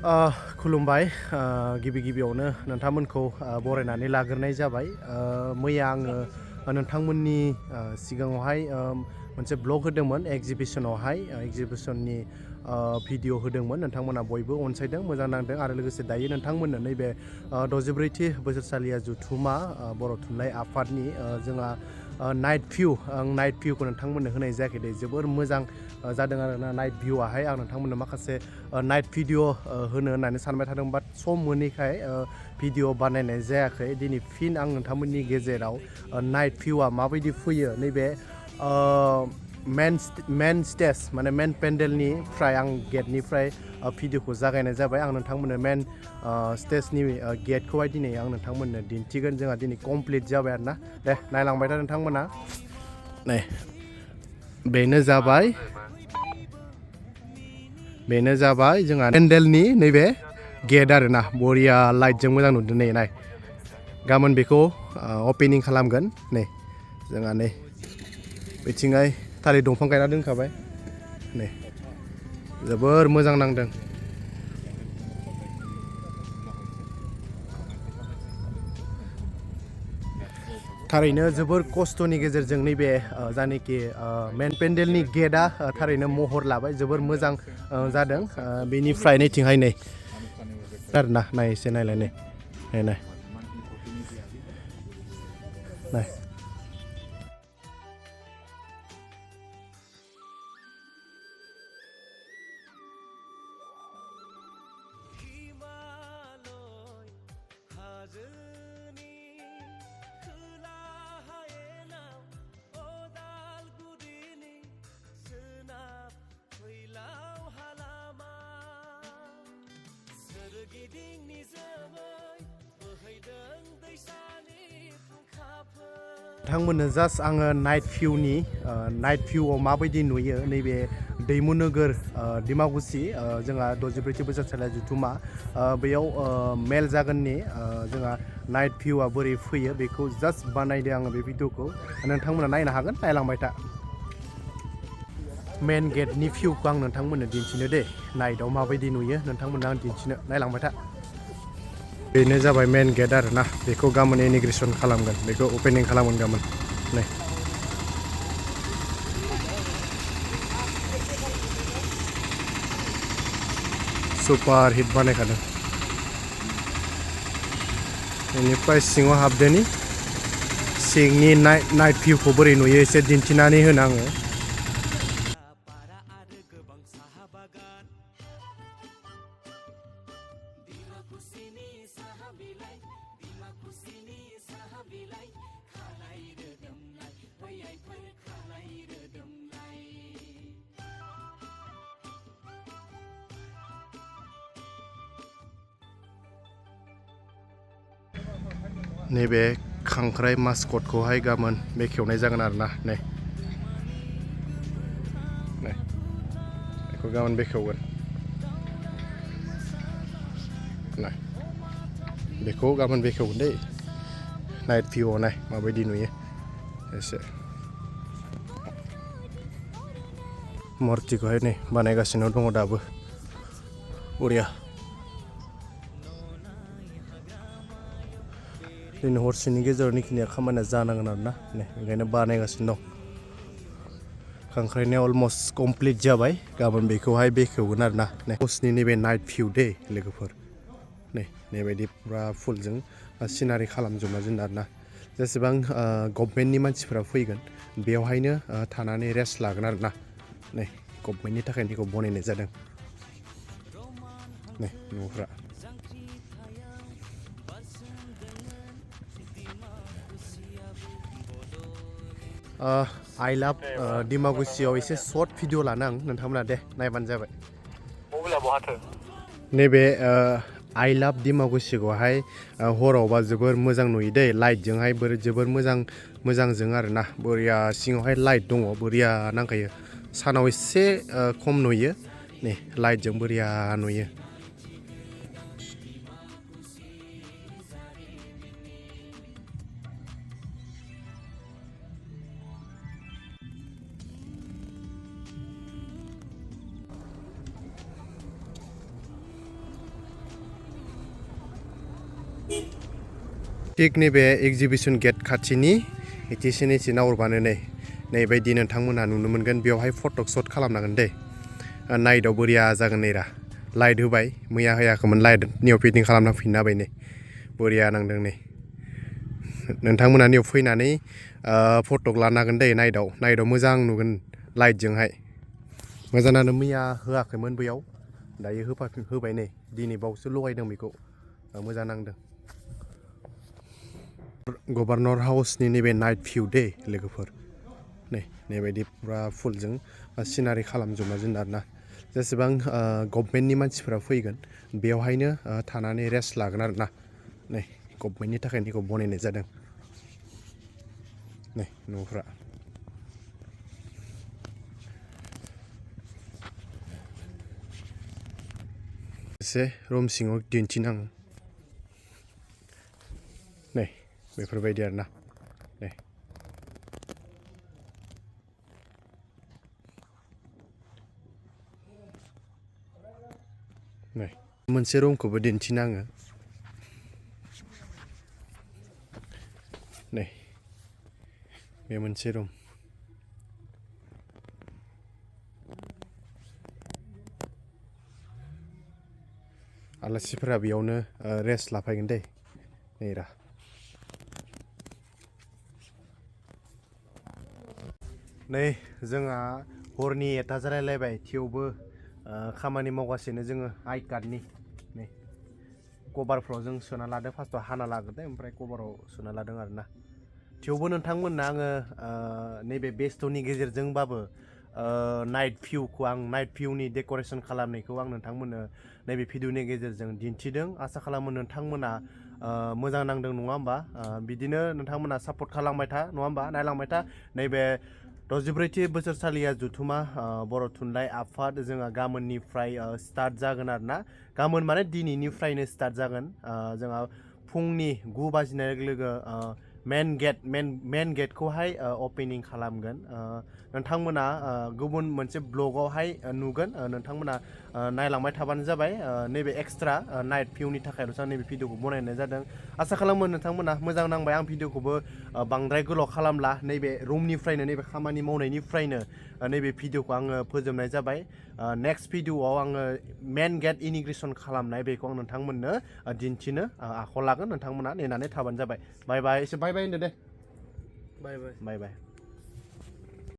खुलुमबाय गिबि गिबियावनो नोंथांमोनखौ बरायनानै लाग्रोनाय जाबाय मैया आङो नोंथांमोननि सिगाङावहाय मोनसे ब्लग होदोंमोन एग्जिबिशननि भिडिअ होदोंमोन नोंथांमोना बयबो अनसायदों मोजां नांदों आरो लोगोसे दायो नोंथांमोननो नैबे 64थि बोसोरसालिया जथुम्मा बर' थुनलाइ आफादनि जोंहा नाइट भिउखौ नोंथांमोननो होनाय जायाखै दे जोबोर मोजां जादों आरोना नाइट भिउआहाय आं नोंथांमोननो माखासे नाइट भिडिअ होनो होननानै सानबाय थादों बाट सम मोनैखाय भिडिअ बानायनाय जायाखै दिनै फिन आं नोंथांमोननि गेजेराव नाइट भिउआ माबायदि फैयो नैबे मेन स्टेज माने मेन पेन्डेलनिफ्राय आं गेटनिफ्राय भिडिअखौ जागायनाय जाबाय आं नोंथांमोननो मेन स्टेजनि गेटखौहाय दिनै आं नोंथांमोननो दिन्थिगोन जोंहा दिनै कमप्लिट जाबाय आरोना दे नायलांबाय था नोंथांमोना नै बेनो जाबाय जोंहा पेन्डेलनि नैबे गेट आरोना बरिया लाइटजों मोजां नुदों नै नाय गाबोन बेखौ अपेनिं खालामगोन नै जोंहा नै बिथिंहाय थालिर दंफां गायना दोनखाबाय नै जोबोर मोजां नांदों थारैनो जोबोर खस्थ'नि गेजेरजों नैबे जायनाखि मेन पेन्डेलनि गेटआ थारैनो महर लाबाय जोबोर मोजां जादों बेनिफ्राय नैथिंहाय नै आरोना नाय एसे नायलाय नै नाय नोंथांमोननो जास्ट आङो नाइट भिउआव माबायदि नुयो नैबे दैमु नोगोर डिमाकुसि जोंहा 64थि बोसोरसालिया जथुम्मा बेयाव मेल जागोननि जोंहा नाइट भिउआ बोरै फैयो बेखौ जास्ट बानायदों आङो बे भिडिअखौ नोंथांमोना नायनो हागोन नायलांबाय था मेन गेटनि भिउखौ आं नोंथांमोननो दिन्थिनो दे नाइटआव माबायदि नुयो नोंथांमोननो आं दिन्थिनो नायलांबाय था बेनो जाबाय मेन गेट आरोना बेखौ गाबोन इनिग्रेसन खालामगोन बेखौ अपेनिं खालामगोन गाबोन नै सुपार हिट बानायखादों बेनिफ्राय सिङाव हाबदोनि सिंनि नाइट भिउखौ बोरै नुयो एसे दिन्थिनानै होनो आङो नैबे खांख्राइ मास्कटखौहाय गाबोन बेखेवनाय जागोन आरोना नै बेखौ गाबोन बेखेवगोन नाय बेखौ गाबोन बेखेवगोन दै नाइट भिउआव नाय माबायदि नुयो एसे मुर्तिखौहाय नै बानायगासिनो दङ दाबो बरिया दिनै हरसेनि गेजेराव निखिनिया खामानिया जानांगोन आरोना नै ओंखायनो बानायगासिनो दं खांख्राइनिया अलमस्ट कमप्लिट जाबाय गाबोन बेखौहाय बेखेवगोन आरोना नै हरसेनि नैबे नाइट भिउ दे लोगोफोर नै बेबायदि फुरा फुलजों सिनारि खालामजोबना दोनदों आरोना जेसेबां गभर्नमेन्टनि मानसिफोरा फैगोन बेवहायनो थानानै रेस्ट लागोन आरोना नै गभर्नमेन्टनि थाखायनो बेखौ बनायनाय जादों नै न'फ्रा आइ लाभ डिमाकुसियाव एसे सर्ट भिडिअ लानो आं नोंथांमोना दे नायबानो जाबाय नैबे आइ लाभ डिमाकुसिखौहाय हरावबा जोबोर मोजां नुयो दै लाइटजोंहाय जोबोर मोजांजों आरोना बरिया सिङावहाय लाइट दङ बरिया नांखायो सानाव एसे खम नुयो नै लाइटजों बरिया नुयो थिग नैबे एग्जिबिशन गेट खाथिनि एसे नाहरबानो नै बायदि नोंथांमोनहा नुनो मोनगोन बेवहाय फटक शट खालामनांगोन दे नाइटआव बोरिया जागोन नैरा लाइट होबाय मैया होयाखैमोन लाइटनियाव फिटिं खालामना फैनो हाबाय नै बोरिया नांदों नै नोंथांमोना नियाव फैनानै फटक लानो हागोन दे नाइटआव मोजां नुगोन लाइटजोंहाय मोजाङानो मैया होआखैमोन बैयाव दायो होबाय नै दिनै बावसो लगायदों बेखौ मोजां नांदों गभर्नर हाउसनि नैबे नाइट भिउ दे लोगोफोर नै बायदि पुरा फुलजों सिनारि खालामजोबना दोनो आरोना जेसेबां गभर्नमेन्टनि मानसिफोरा फैगोन बेवहायनो थानानै रेस्ट लागोन आरोना नै गभर्नमेन्टनि थाखायनो बेखौ बनायनाय जादों नै न'फ्रा एसे रुम सिङाव दिन्थिनां नै बेफोरबायदि आरोना नै मोनसे रुमखौबो दिन्थिनो आङो नै बे मोनसे रुम आलासिफोरा बेयावनो रेस्ट लाफैगोन दे नैरा नै जोंहा हरनि 1टा जालायलायबाय थेवबो खामानि मावगासिनो जोङो आइ कार्डनि नै कभारफ्राव जों सोना लादों फार्स्टआव हाना लाग्रोदों ओमफ्राय कभाराव सोना लादों आरोना थेवबो नोंथांमोननो आङो नैबे बेस्थ'नि गेजेरजोंबाबो नाइट भिउनि डेक'रेसन खालामनायखौ आं नोंथांमोननो नैबे भिडिअनि गेजेरजों दिन्थिदों आसा खालामो नोंथांमोना मोजां नांदों नङा होमबा बिदिनो नोंथांमोना सापर्ट खालामबाय था नङा होमबा नायलांबाय था नैबे 64थि बोसोरसालिया जथुमा बर' थुनलाइ आफाद जोंहा गाबोननिफ्राय स्टार्ट जागोन आरोना गाबोन माने दिनैनिफ्रायनो स्टार्ट जागोन जोंहा फुंनि 9 बाजिनाय लोगो मेन गेटखौहाय अपेनिं खालामगोन नोंथांमोना गुबुन मोनसे ब्लगावहाय नुगोन नोंथांमोना नायलांबाय थाबानो जाबाय नैबे एक्सट्रा नाइट भिउनि थाखायल'सो आं नैबे भिडिअखौ बनायनाय जादों आसा खालामो नोंथांमोना मोजां नांबाय आं भिडिअखौबो बांद्राय गोलाव खालामला नैबे रुमनिफ्रायनो नैबे खामानि मावनायनिफ्रायनो नैबे भिडिअखौ आङो फोजोबनाय जाबाय नेक्स्ट भिडिअआव आङो मेन गेट इनिग्रेसन खालामनाय बेखौ आं नोंथांमोननो दिन्थिनो आखायाव लागोन नोंथांमोना नेनानै थाबानो जाबाय बाय बाय एसे बाय बाय होनदो दे बाय बाय